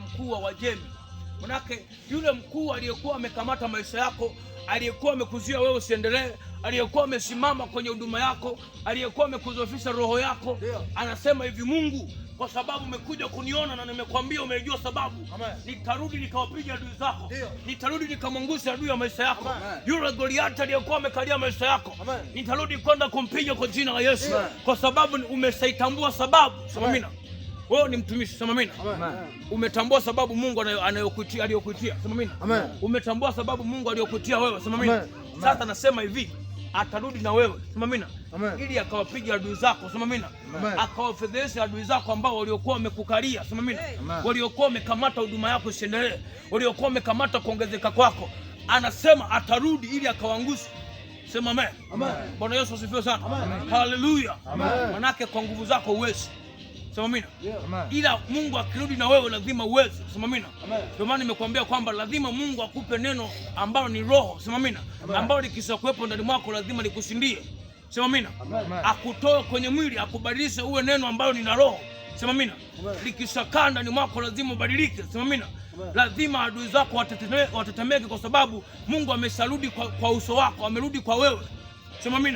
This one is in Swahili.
na mkuu wa Wajemi. Manake yule mkuu aliyekuwa amekamata maisha yako, aliyekuwa amekuzuia wewe usiendelee, aliyekuwa amesimama kwenye huduma yako, aliyekuwa amekuzofisha roho yako, anasema hivi, Mungu, kwa sababu umekuja kuniona na nimekwambia umeijua sababu, nitarudi nikawapiga adui zako, nitarudi nikamwangusha adui ya maisha yako. Yule Goliati aliyekuwa amekalia maisha yako, nitarudi kwenda kumpiga kwa jina la Yesu, kwa sababu umeshaitambua sababu. Sema amina. Wewe ni mtumishi, sema amina. Umetambua sababu Mungu anayokuitia aliyokuitia, sema amina. Umetambua sababu Mungu aliyokuitia wewe, sema amina. Sasa nasema hivi, atarudi na wewe, sema amina, ili akawapiga adui zako, sema amina, akawafedhesha adui zako ambao waliokuwa wamekukalia, sema amina, waliokuwa wamekamata huduma yako isiendelee, waliokuwa wamekamata kuongezeka kwako. Anasema atarudi ili akawaangushe. Sema amen. Bwana Yesu asifiwe sana. Haleluya. Manake kwa nguvu zako uwezi. Sema amina. Ila Mungu akirudi na wewe lazima uweze. Sema amina. Ndio maana nimekuambia kwamba lazima Mungu akupe neno ambalo ni roho. Sema amina. Ambalo likishakuwepo ndani mwako lazima likushindie. Sema amina. Akutoe kwenye mwili, akubadilishe uwe neno ambalo ni la roho. Sema amina. Likishakaa ndani mwako lazima ubadilike. Sema amina. Lazima adui zako watetemeke kwa sababu Mungu amesharudi kwa uso wako, amerudi kwa wewe. Sema amina.